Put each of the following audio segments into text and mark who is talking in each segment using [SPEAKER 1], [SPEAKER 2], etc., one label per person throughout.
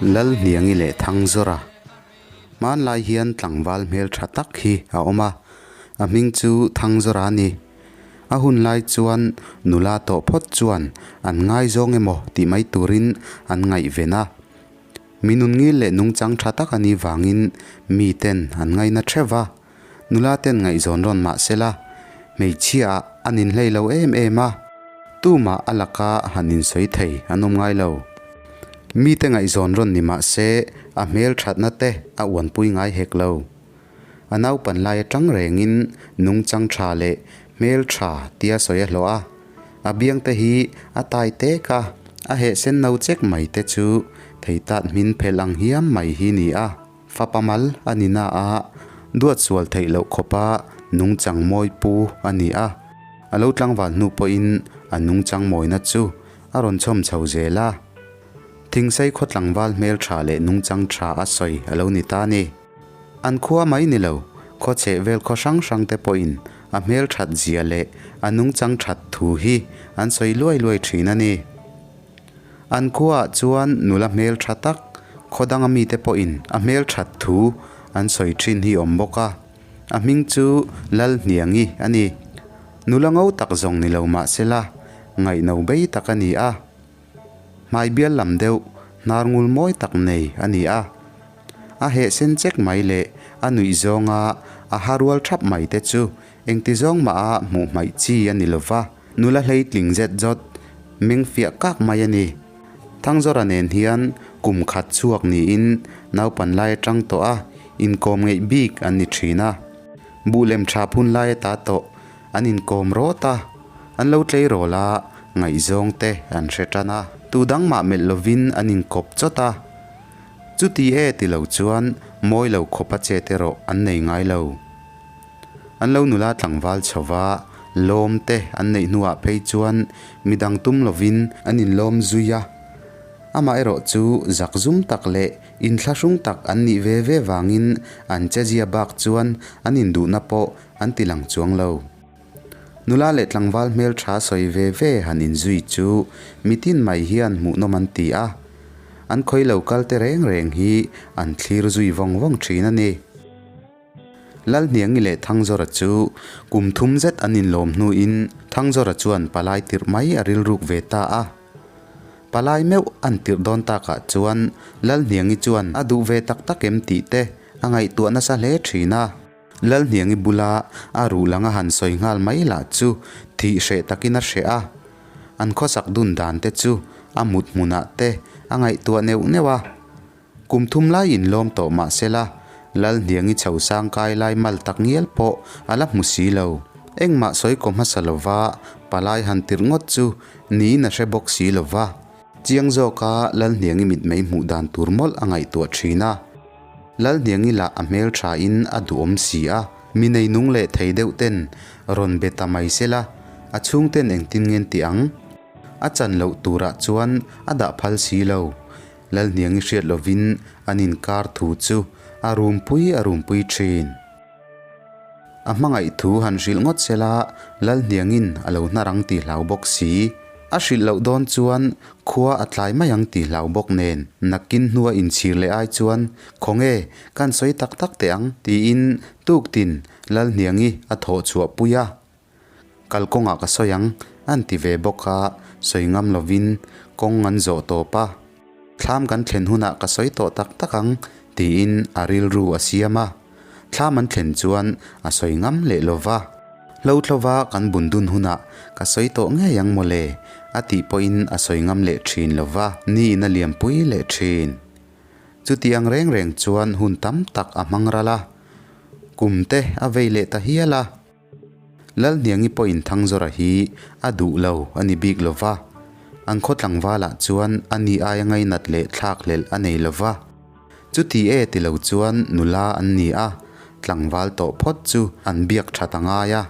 [SPEAKER 1] Lalhniangi leh Thangzawra. Hmanlai hian tlangval hmel tha tak hi a awm a, a hming chu Thangzawra a ni. A hun lai chuan nula tawh phawt chuan an ngaizawng emaw tih mai turin an ngaihven a. Mi nunngil leh nungchang tha tak a nih vangin miten an ngaina theuh va. Nula ten ngaihzawn rawn mah sela, hmeichhia ah an inhlei lo em em a, tumah a laka han insawi thei an awm ngai lo. Mite ngaihzawn rawn ni mah se a hmel thatna te a uanpui ngai hek lo. A naupan lai atang rengin nungchang tha leh hmel tha tia sawi a hlawh a, a biang te hi a tai tek a, a heh sen no chek mai te chu theitat hmin phelh ang hiam mai hi ni a. Fapa mal a ni na a, duat sual theih loh khawpa nungchang mawi pu a ni a. A lo tlangval hnu pawhin a nungchang mawina chu a rawn chhawm chho zel a. Thingsei khaw tlangval hmel tha leh nungchang tha a sawi a lo ni ta a ni. An khua mai ni lo, khaw chheh vel khaw hrang hrang te pawhin a hmel that zia leh a nungchang that thu hi an sawi luai luai thin a ni. An khuaah chuan nula hmel tha tak, khaw danga mite pawhin a hmel that thu an sawi thin hi awm bawk a, a hming chu Lalhniangi a ni. Nula ngo tak zawng ni lo mah sela, ngaihno bei tak a ni a. Hmai bial lam deuh, hnar ngul mawi tak nei a ni a. A heh sen chek mai leh a nuih zawnga a ha rual thap mai te chu Engti zawng mah a hmuh hmaih chi a ni lova, nula hleitling zet zawt meng fiah kak mai a ni. Thangzawra nen hian kum khat chhuak niin naupan lai atang tawh a inkawm ngeih bik an ni thin a. Buh lem tha phun lai ata tawh an inkawm rawt a, an lo tleirawl a, ngaihzawng te an hre tan a. Tu dang mah melh lovin an inkawp chawt a. Chuti e ti lo chuan mawi lo khawp a chet erawh an nei ngai lo. An lo nula tlangval chho va, lawm te an neih hnuah phei chuan midang tum lovin an inlawm zui a. Amaherawh chu zak zum tak leh inthlahrung tak an nih ve ve vangin an chezia bak chuan an induhna pawh an ti lang chuang lo. Nula leh tlangval hmeltha sawi ve ve han inzui chu mitin mai hian hmuhnawm an ti a. An khawi lo kal te reng reng hi an thlir zui vawng vawng thin a ni. Lalhniangi leh Thangzawra chu kum thum zet an inlawm hnuin Thangzawra chuan palai tirh mai a rilruk ve ta a. Palai meuh an tirh dawn takah chuan Lalhniangi chuan a duh ve tak tak em tih te a ngaihtuah nasa hle thin a. Lalhniangi bula a ruh lang a han sawi nghal mai lah chu thih hreh takin a hreh a. An khawsak dun dan te chu a mut hmunah te a ngaihtuah neuh neuh a. Kum thum lai inlawm tawh mah sela, Lalhniangi chho sang kai lai mal tak ngial pawh a la hmu si lo. Engmah sawi kaw hmasa lova palai han tirh ngawt chu niin a hre bawk si lova. Chiang zawka Lalhniangi mitmei hmuh dan tur mawlh a ngaihtuah thin a. Lalhniangi lah a hmel thain a duhawm si a, mi nei nung leh thei deuh ten rawn be ta mai sela, a chhungten engtin ngen ti ang? A chan loh turah chuan a dah phal si lo. Lalhniangi hriat lovin an inkar thu chu a rumpui a rumpui thin. A hmangaih thu han hrilh ngawt sela Lalhniangin a lo hnar ang tih hlau bawk si. A hrilh loh dawn chuan khua a tlai mai ang tih hlau bawk nen nakin hnua inchhir leh ai chuan khawnge kan sawi tak tak teh ang tiin tuktin Lalhniangi a thawh chhuah pui a. Kalkawngah ka sawi ang, an ti ve bawk a, sawi ngam lovin kawng an zawh tawp a. Thlam kan thlen hunah ka sawi tawh tak tak ang, tiin a rilru a siam a. Thlam an thlen chuan a sawi ngam leh lo va. Hlothlova kan bun dun hunah ka sawi tawh ngei ang mawle, a tih pawhin a sawi ngam leh thin lo va, niin a liampui leh thin. Chuti ang reng reng chuan hun tam tak a hmang ral a, kum te a vei leh ta hial a. Lalhniangi pawhin Thangzawra hi a duh lo a ni bik lo va, an khaw tlangvalah chuan a ni aia ngainat leh thlakhlelh a nei lo va. Chuti e ti lo chuan nula an ni a, tlangval tawh phawt chu an biak that a ngai a.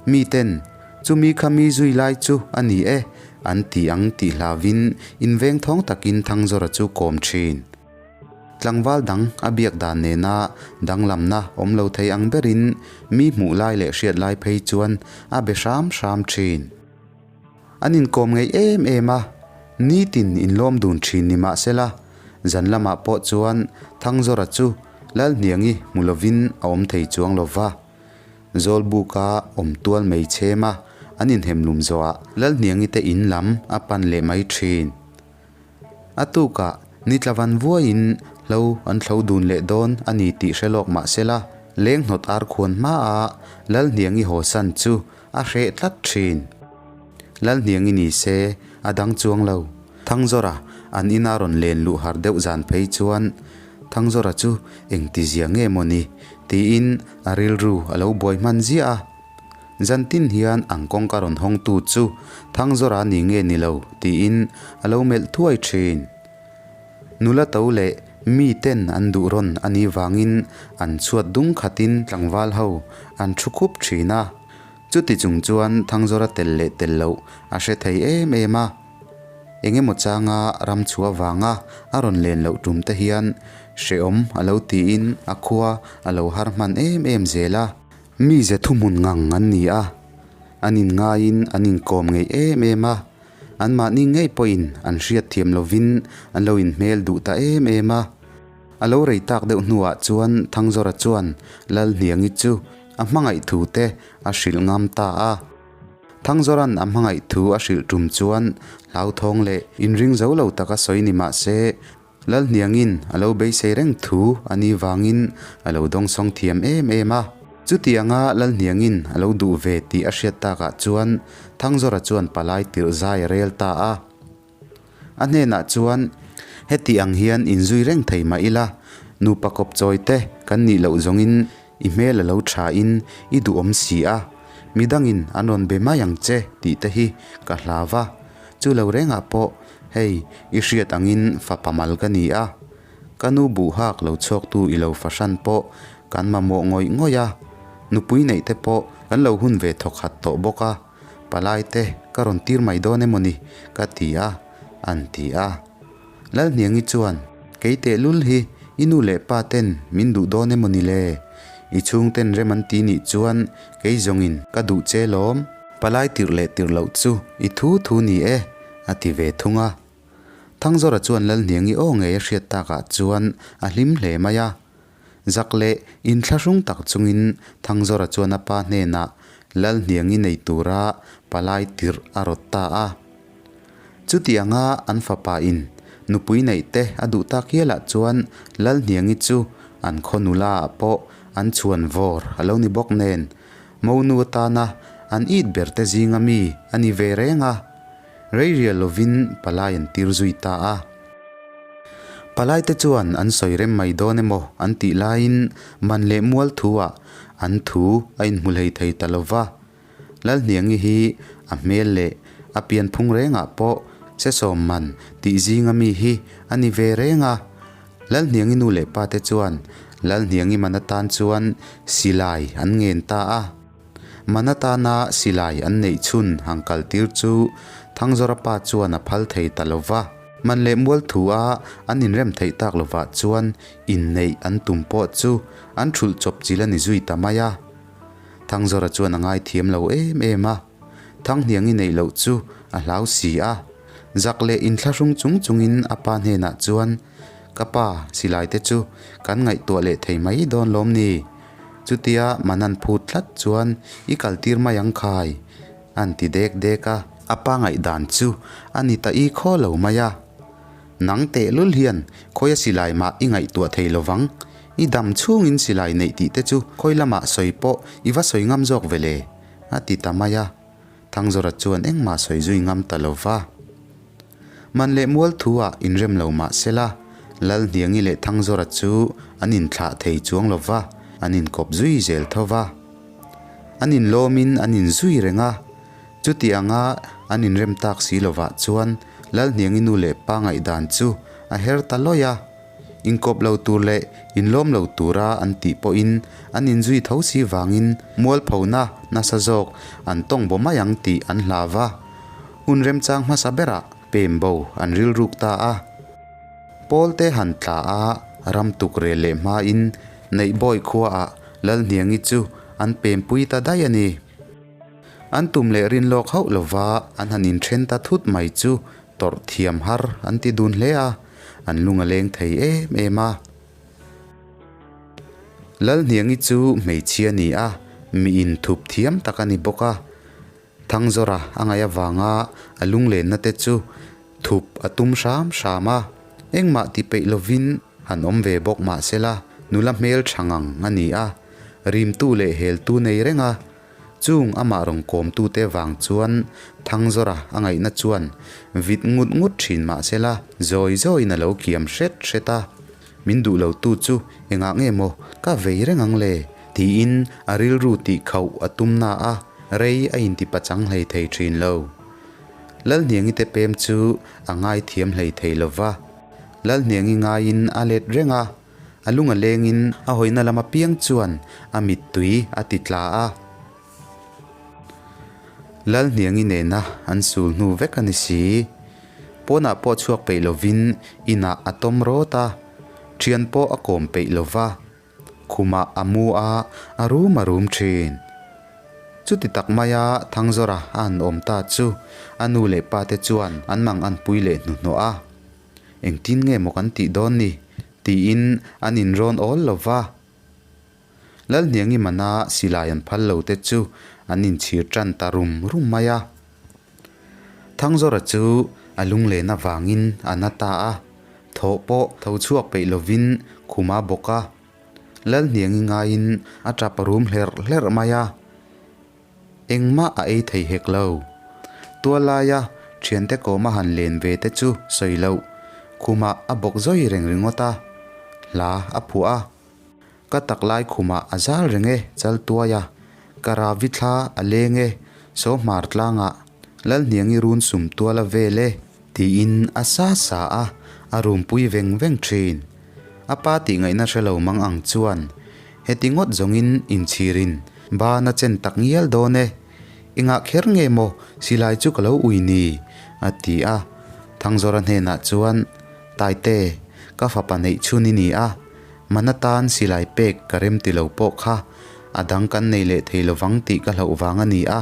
[SPEAKER 1] Miten, Chumi kha mi zui lai chu a ni e, an ti ang tih hlauvin invengthawng takin Thangzawra chu kawm thin. Tlangval dang a biak dan nena danglamna awm lo thei ang berin mi hmuh lai leh hriat lai phei chuan a be hram hram thin. An inkawm ngei em em a, nitin inlawm dun thin ni mahsela, Zan lamah pawh chuan Thangzawra chu Lalhniangi hmu lovin a awm thei chuang lo va. Zawlbuka awm tual mai chhem a, an inhemlum zawhah Lalhniangi te in lam a pan leh mai thin. A tukah ni tlavan vuaiin hlo an thlo dun leh dawn a ni tih hre lawk mah sela, leng hnawt ar khuan hmaa Lalhniangi hawsan chu a hreh tlat thin. Lalhniangi ni se a dang chuang lo. Thangzawra an ina rawn len luh har deuh zan phei chuan Thangzawra chu engtizia nge maw ni tiin a rilru a lo buai hman ziah a. Zan tin hian ang kawngka rawn hawngtu chu Thangzawra ni nge ni lo tiin a lo melh thuai thin. Nula to leh mi ten an duh rawn a nih vangin an chhuat dung khatin tlangval ho an thu khup thin a. Chuti chung chuan Thangzawra tel leh tel loh a hre thei em em a. Eng emaw changa ram chhuah vanga a rawn len loh tum te hian hrehawm a lo tiin a khua a lo har hman em em zel a. Mi ze thuhmun ngang an ni a, an inngaiin an inkawm ngei em em a, anmahni ngei pawhin an hriat thiam lovin an lo inhmel duh ta em em a. A lo rei tak deuh hnuah chuan Thangzawra chuan Lalhniangi chu a hmangaih thu te a hrilh ngam ta a. Thangzawra'n a hmangaih thu a hrilh tum chuan hlauthawng leh inring zo lo taka sawi ni mah se, Lalhniangin a lo beisei reng thu a nih vangin a lo dawngsawng thiam em em a. Chutianga Lalhniangin a lo duh ve tih a hriat takah chuan Thangzawra chuan palai tirh zai a rel ta a. A hnenah chuan, Heti ang hian inzui reng thei mah ila, nupa kawp chawi te kan nih loh zawngin i hmel a lo thain i duhawm si a, midangin an rawn be mai ang che tih te hi ka hlau va. Chu lo rengah pawh Hei, i hriat angin fapa mal ka ni a, ka nu buh hak lo chhuaktu i lo fahran pawh kan mamawh ngawih ngawih a, nupui neih te pawh kan lo hun ve thawk khat tawh bawk a, palai te ka rawn tir mai dawn emaw ni ka ti a, an ti a. Lalhniangi chuan, Kei tehlul hi i nu leh pa ten min duh dawn emaw ni le? I chhungten rem an ti nih chuan kei zawngin ka duh che lawm. Palai tirh leh tirh loh chu i thu thu ni e, a ti ve thung a. Thangzawra chuan Lalhniangi aw ngei a hriat takah chuan a hlim hle mai a. Zak leh inthlahrung tak chungin Thangzawra chuan a pa hnenah Lalhniangi nei tura palai tirh a rawt ta a. Chutianga an fapa in nupui neih te a duh tak hialah chuan Lalhniangi chu an khaw nula ah pawh an chhuan vawr a lo ni bawk nen Monu atana an it ber te zinga mi a ni ve reng a. Rei rial lovin palai an tir zui ta a. Palai te chuan an sawi rem mai dawn emaw an tih laiin man leh mual thu ah an thu a inhmu hlei thei ta lo va. Lalhniangi hi a hmel leh a pianphung rengah pawh sesawm man tih zinga mi hi a ni ve reng a. Lalhniangi nu leh pa te chuan Lalhniangi man atan chuan silai an ngen ta a. Man atana silai an neih chhun han kal tir chu Thangzawra pa chuan a phal thei ta lo va. Man leh mual thu a an inrem theih tak lovah chuan inneih an tum pawh chu an thulh chawp chil a ni zui ta mai a. Thangzawra chuan a ngaithiam lo em em a. Thanghniangi neih loh chu a hlau si a. Zak leh inthlahrung chung chungin a pa hnenah chuan, Ka pa, silai te chu kan ngaihtuah leh thei mai dawn lawm ni? Chutia Manan phut tlat chuan i kaltir mai ang khai, an ti dek dek a. A pa ngaihdan chu a ni ta i khaw lo mai a. Nang tehlul hian khawia silai mah i ngaihtuah thei lovang, i dam chhungin silai neih tih te chu khawi lamah sawi pawh i va sawi ngam zawk ve le, a ti ta mai a. Thangzawra chuan engmah sawi zui ngam ta lo va. Man leh mual thu ah inrem lo mah sela, Lalhniangi leh Thangzawra chu an inthlah thei chuang lo va, an inkawp zui zel tho va. An inlawmin an inzui reng a, chuti anga an inrem tak si lovah chuan Lalhniangi nu leh pa ngaihdan chu a her ta lawih a. Inkawp lo tur leh inlawm lo tura an tih pawhin an inzui tho si vangin mualphona nasa zawk an tawng baw mai ang tih an hlau va. Hun remchang hmasa berah pem bo an rilruk ta a. Pawlte han tla a, ram tuk rel leh hmain Neihbawi khuaah Lalhniangi chu an pempui ta daih a ni. An tum leh rin lawk hauh lova an han inthen ta thut mai chu tawrh thiam har an ti dun hle a. an lung a leng thei em em a. Lalhniangi chu hmeichhia a ni a, mi inthup thiam tak a ni bawk a. Thangzawra a ngaih avanga a lunglenna te chu thup a tum hram hram a, engmah ti peih lovin han awm ve bawk mah sela nula hmel tha ngang a ni a, rimtu leh heltu nei reng a, chung amah rawn kawmtute vang chuan Thangzawra a ngaihna chuan vit ngut ngut thin mah sela zawi zawiin a lo kiam hret hret a, min duh lotu chu engah nge maw ka vei reng ang le? Tiin a rilru tih khauh a tum na a, rei a inti pachang hlei thei thin lo. Lalhniangi te pem chu a ngaithiam hlei thei lo va. Lalhniangi ngaiin a let reng a, a lung a lengin a hawina lam apiang chuan a mittui a ti tla a. Lalhniangi nena an sul hnu vek a ni si. Pawnah pawh chhuak peih lovin inah a tawm rawt a, thian pawh a kawm peih lo va. Khumah a mu a, a rum a rum thin. Chuti tak maia Thangzawra a han awm ta chu a nu leh pa te chuan an mang an pui leh hnuhnawh a. Engtin nge maw kan tih dawn ni? tiin an inrawn awl lo va. Lalhniangi mana silai an phal lo te chu an inchhir tan ta rum rum mai a. Thangzawra chu a lunglen avangin a na ta a, thawh pawh tho chhuak peih lovin khum a bawk a. Lalhniangi ngaiin a tap rum hlerh hlerh mai a, engmah a ei thei hek lo. Tualaia thiante kawma han len ve te chu sawi loh, khumah a bawk zawi reng ringawt a, hla a phuah a. Ka tak lai khumah a zal reng e, chal tuai a, ka ravi thla a leng e, saw hmar tlangah Lalhniangi run sum tual a vel e, tiin a sa sa a, a rumpui veng veng thin. A pa tih ngaihna hre lo mang ang chuan, Heti ngawt zawngin inchhirin ban a chen tak ngial dawn e, engah kher nge maw silai chu ka lo ui ni? a ti a. Thangzawra hnenah chuan, Taite, ka fapa neih chhun i ni a, Man atan silai pek ka rem ti lo pawh kha a dang kan nei leh thei lovang tih ka hlauh vang a ni a,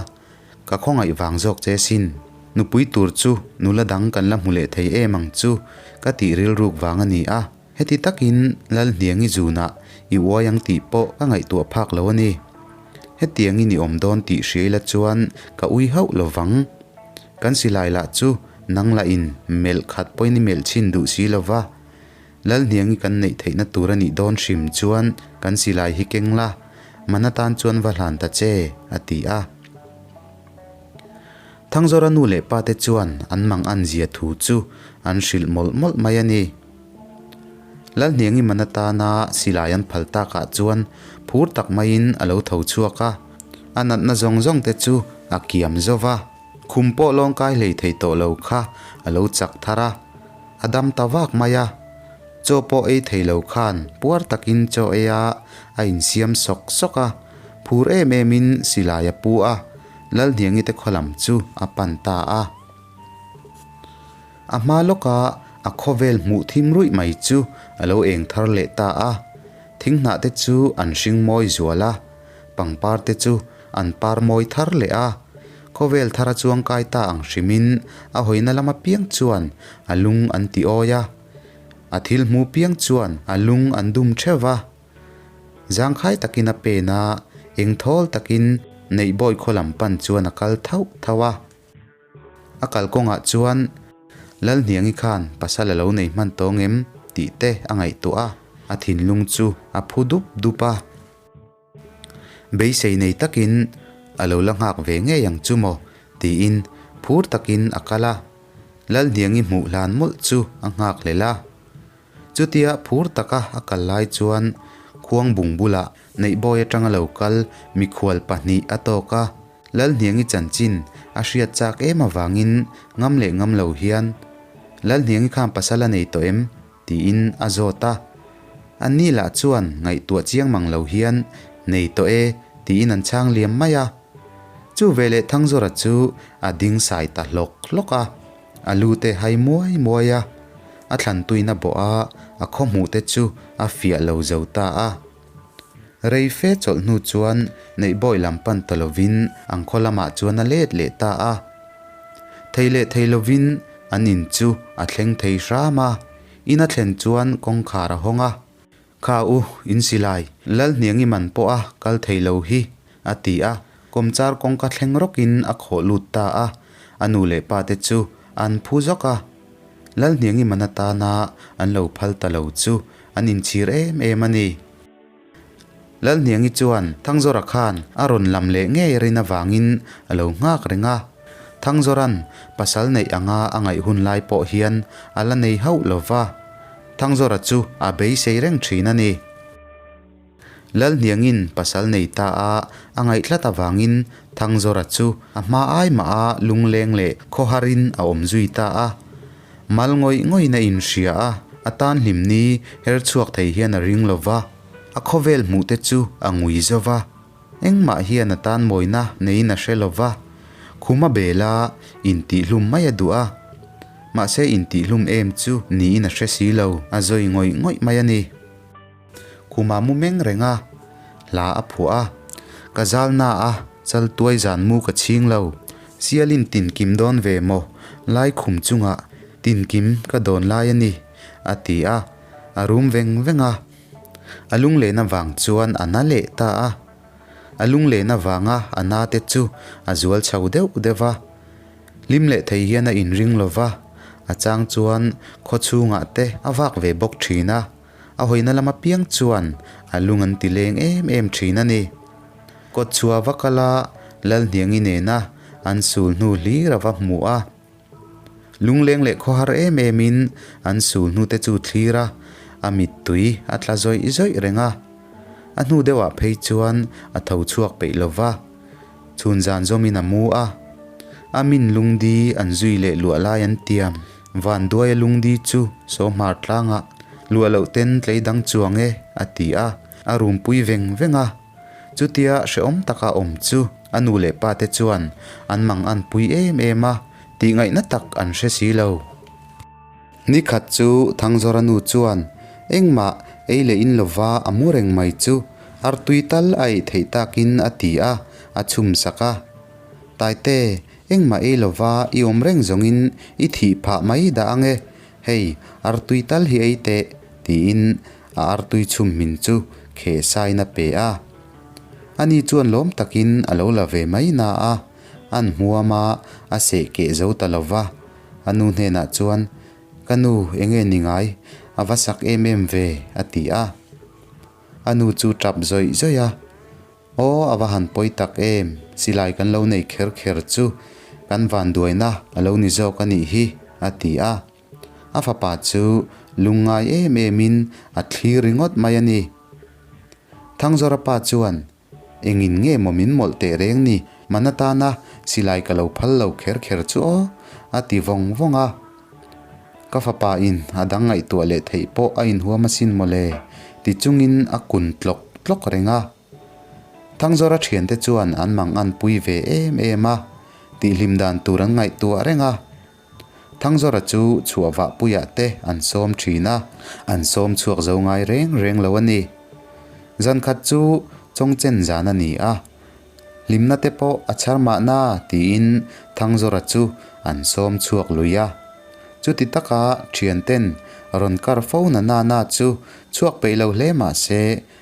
[SPEAKER 1] ka khawngaih vang zawk che sin. Nupui tur chu nula dang kan la hmu leh thei em ang chu ka tih rilruk vang a ni a, heti takin Lalhniangi zunah i uai ang tih pawh ka ngaihtuah phak lo a ni. Hetiangin i awm dawn tih hria ila chuan ka ui hauh lovang. Kan silai lah chu nang lahin melh khat pawhin i melh chhin duh si lova. Lalhniangi kan neih theihna tur a nih dawn hrim chuan kan silai hi keng la, man atan chuan va hlan ta che, a ti a. Thangzawra nu leh pa te chuan an mang an zia thu chu an hrilh mawlh mawlh mai a ni. Lalhniangi man atana silai an phal takah chuan phur tak maiin a lo tho chhuak a, a natna zawng zawng te chu a kiam zo va, khum pawh lawngkai hlei thei tawh lo kha a lo chak thar a. A dam ta vak mai a, chaw pawh ei thei lo khan puar takin chaw ei a, a insiam sawk sawk a, phur em emin silai a pu a, Lalhniangi te khaw lam chu a pan ta a. A hma lawka a khawvel hmuh thim ruih mai chu a lo eng thar leh ta a, thinghnah te chu an hring mawi zual a, pangpar te chu an par mawi thar leh a, Khawvel thar a chuang kai ta ang hrimin a hawina lam apiang chuan a lung an ti awi a, a thil hmu piang chuan a lung an dum theuh va. Zangkhai takin a pen a, engthawl takin Neihbawi khaw lam pan chuan a kal thauh thauh a. A kalkawngah chuan Lalhniangi khan pasal a lo nei hman tawng em tih te a ngaihtuah a, a thinlung chu a phu dup dup a. Beisei nei takin a lo la nghak ve ngei ang chu maw tiin phur takin a kal a, Lalhniangi hmuh hlan mawlh chu a nghak hlel a. Chutia phur taka a kal lai chuan Khuangbung bulah Neihbawi atanga lo kal mikhual pahnih a tawk a, Lalhniangi chanchin a hriat chak em avangin ngam leh ngam lo hian, Lalhniangi khan pasal a nei tawh em? Tiin a zawt a. Anni lah chuan ngaihtuah chiang mang lo hian, Nei tawh e, tiin an chhang liam mai a. Chu veleh Thangzawra chu a ding sai ta hlawk hlawk a, a lu te hai muai muai a, a thlan tuina bawh a, a khaw hmuh te chu a fiah lo zo ta a. Rei fe chawlh hnu chuan Neihbawi lam pan ta lovin an khaw lamah chuan a let leh ta a. Thei leh thei lovin an in chu a thleng thei hram a. In a thlen chuan kawngkhar a hawng a, Kha u, in silai, Lalhniangi man pawh a kal thei lo hi, a ti a, kawmchar kawngka thleng rawkin a khawh lut ta a, a nu leh pa te chu an phu zawk a. Lalhniangi man atana an lo phal ta lo chu an inchhir em em a ni. Lalhniangi chuan Thangzawra khan a rawn lam leh ngei rin avangin a lo nghak reng a. Thangzawra'n pasal neih anga a ngaih hun lai pawh hian a la nei hauh lo va, Thangzawra chu a beisei reng thin a ni. Lalhniangin pasal nei ta a a ngaih tlat avangin Thangzawra chu a hma ai mah a lungleng leh khawharin a awm zui ta a. Mal ngawih ngawih na inhria a, a tan hlim ni her chhuak thei hian a ring lo va, a khawvel hmuh te chu a ngui zo va, engmah hian a tan mawina neiin a hre lo va, khum a bel a, intihhlum mai a duh a, mahse intihhlum em chu niin a hre si lo, a zawi ngawih ngawih mai a ni. Khuma mu meng reng a, hla a phuah a, Ka zalna a chal tuai zan mu ka chhing lo, Sialin tinkim dawn ve maw, lai khum chungah tinkim ka dawn lai a ni, a ti a, a rum veng veng a. A lunglen avang chuan a na leh ta a. A lunglen avanga a na te chu a zual chho deuh deuh va. Hlim leh thei hian a inring lo va, a chang chuan khaw chhungah te a vak ve bawk thin a. A hawina lam apiang chuan a lung an ti leng em em thin a ni. Kawtchhuah va kal a, Lalhniangi nena an sul hnu hlir a va hmu a. Lungleng leh khawhar em emin an sul hnu te chu thlir a, a mittui a tla zawih zawih reng a. A hnu deuhah phei chuan a tho chhuak peih lo va, chhun zan zawmin a mu a. A min lungdi an zui leh luah lai an tiam. Vanduaia lungdi chu Sawhmar tlangah luah loh ten tlei dang chuang e, a ti a, a rumpui veng veng a. Chutia hrehawm taka awm chu a nu leh pa te chuan an mang an pui em em a, tihngaihna tak an hre si lo. Nikhat chu Thangzawra nu chuan engmah ei leh in lova a mu reng mai chu artui tal a eih theih takin a ti a, a chhum sak a. Taite, Engmah ei lova i awm reng zawngin i thih phah mai dah ang e, hei artui tal hi ei teh, tiin a artui chhum hmin chu kheh sain a pe a. Ani chuan lawm takin a lo la ve mai na a, an hmuam a, a seh keh zo ta lova. A nu hnenah chuan, Ka nu, enge ni ngai? A va sak em em ve, a ti a. A nu chu tap zawih zawih a. Aw a va han pawi tak em, silai kan lo nei kher kher chu kan vanduaina a lo ni zawk a nih hi, a ti a. A fapa chu lungngai em emin a thlir ringawt mai a ni. Thangzawra pa chuan, Engin nge maw min mawlh teh reng ni, man atana silai ka lo phal lo kher kher chu aw, a ti vawng vawng a. Ka fapa in a dang ngaihtuah leh theih pawh a inhuam asin mawle, ti chungin a kun tlawk tlawk reng a. Thangzawra thiante chuan an mang an pui ve em em a, tihhlim dan tur an ngaihtuah reng a. Thangzawra chu chhuah vah puiah te an sawm thin a, an sawm chhuak zo ngai reng reng lo a ni. Zankhat chu Chawngchen zan a ni a, hlimna te pawh a chhar mahna tiin Thangzawra chu an sawm chhuak lui a. Chuti taka thianten rawn kar fo na na na chu chhuak peih lo hle mah se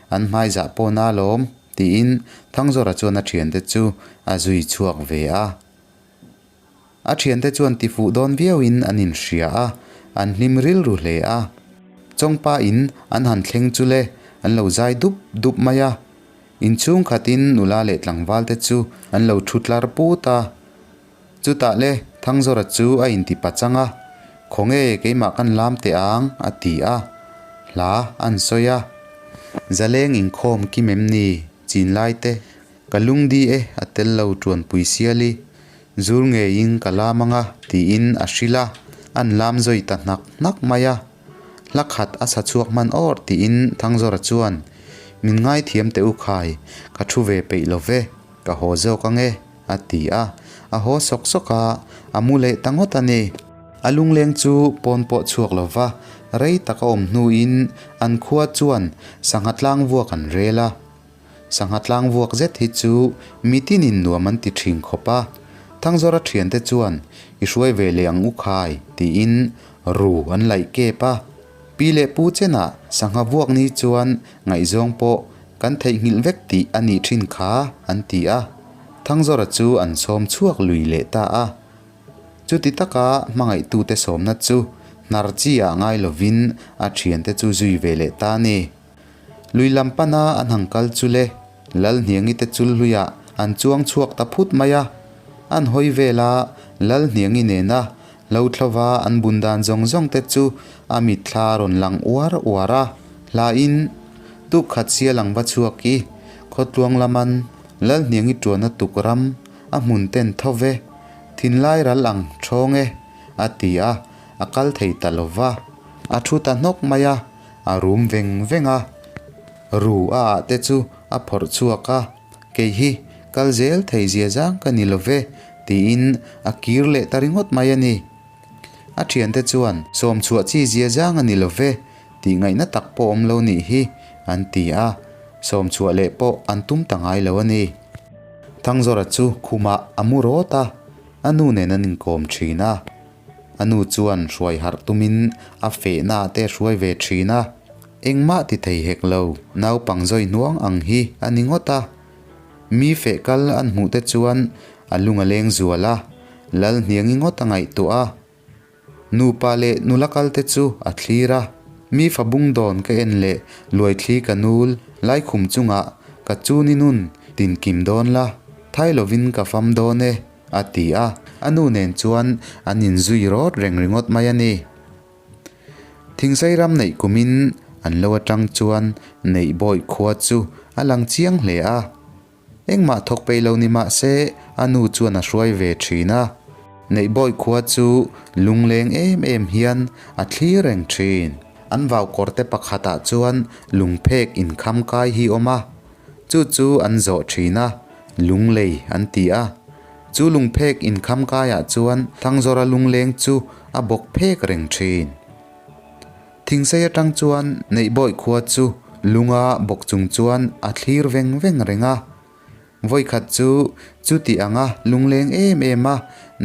[SPEAKER 1] An hmaizah pawh na lawm, tiin Thangzawra chuan a thiante chu a zui chhuak ve a. A thiante chuan tifuh dawn viauin an inhria a, an hlim rilru hle a. Chawngpa in an han thleng chu le, an lo zai dup dup mai a. Inchhung khatin nula leh tlangval te chu an lo thu tlar put a. Chutah le Thangzawra chu a inti pachang a, Khawnge keimah kan lam teh ang? a ti a, hla an sawi a. Zaleng inkhawm kim em ni? Chin lai te, Ka lungdi e a tel lo tuanpui siali, zur ngeiin ka lam ang a tiin a hrilh a, an lam zawi ta hnak hnak mai a. Hla khat a sa chhuak hman awr tiin Thangzawra chuan, Min ngaithiam teh u khai, ka thu ve peih lo ve, ka haw zawk ang e. A ti a, a haw sawk sawk a, a mu leh ta ngawt a ni. A lungleng chu pawn pawh chhuak lo va, rei tak a awm hnuin an khua chuan sangha tlang vuak an rel a. Sangha tlang vuak zet hi chu mitinin nuam an ti thin khawp a, Thangzawra thiante chuan i hruai ve leh ang u khai tiin ru an laih kep a. Pi leh pu chenah sangha vuak ni chuan ngaihzawng pawh kan theihnghilh vek tih a nih thin kha, an ti a. Thangzawra chu an sawm chhuak lui leh ta a. Chuti taka hmangaihtute sawmna chu hnar chi ah ngai lovin a thiante chu zui ve leh ta a ni. Lui lam pana an han kal chu le, Lalhniangi te chul hluiah an chuang chhuak ta phut mai a. An hawi vel a, Lalhniangi nena lo thlova an bun dan zawng zawng te chu a mitthla a rawn lang uar uar a. Hlain tuk khat sia lang va chhuak i, khawtluang laman Lalhniangi tuana tuk ram a hmun ten tho ve, thinlai ral ang thawng e, a ti a, a kal thei ta lo va. A thu ta hnawk mai a, a rum veng veng a. Ru a ah te chu a phawrh chhuak a, Kei hi kal zel thei zia zang ka ni lo ve, tiin a kir leh ta ringawt mai a ni. A thiante chuan, Sawm chhuah chi zia zang a ni lo ve, tih ngaihna tak pawh awm lo nih hi, an ti a, sawm chhuah leh pawh an tum ta ngai lo a ni. Thangzawra chu khumah a mu rawt a, a nu nen an inkawm thin a. A nu chuan hruai harh tumin a fehna te hruai ve thin a, engmah ti thei hek lo, naupang zawi hnuang ang hi a ni ngawt a. Mi feh kal an hmuh te chuan a lung a leng zual a, Lalhniangi ngawt a ngaihtuah a. Nupa leh nula kal te chu a thlir a, mi fa bung dawn ka en leh luaithli ka nul laikhum chungah ka chuni nun tinkim dawn la, thai lovin ka fam dawn e. A ti a, a nu nen chuan an inzui rawt reng ringawt mai a ni. Thingsai ram neih kumin an lo atang chuan Neihbawih khua chu a lang chiang hle a. Engmah thawk peih lo ni mah se a nu chuan a hruai ve thin a. Neihbawih khua chu lungleng em em hian a thlir reng thin. An vau kawrte pakhatah chuan lungphek inkham kai hi awm a, chu chu an zawh thin a. Lunglei an ti a. Chu lungphek inkham kaiah chuan Thangzawra lungleng chu a bawk phek reng thin. Thingsei atang chuan Neihbawih khua chu lunga bawk chung chuan a thlir veng veng reng a. Vawikhat chu chuti anga lungleng em em a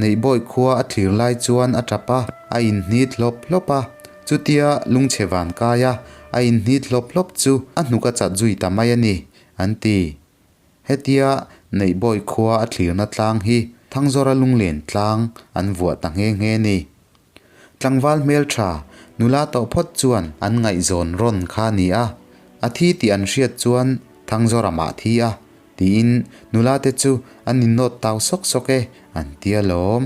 [SPEAKER 1] Neihbawih khua a thlir lai chuan a tap a, a inhnit hlawp hlawp a. Chutia lungchhe van kaia a inhnit hlawp hlawp chu a hnuk a chat zui ta mai a ni, an ti. Hetia Neihbawi khua a thlirna tlang hi Thangzawra lunglen tlang an vuah ta nghe nghe ni. Tlangval hmeltha nula tawh phawt chuan an ngaihzawn rawn kha ni a, a thi tih an hriat chuan Thangzawra mah thi a tiin nula te chu an innawt tau sawk sawk e an tia lawm.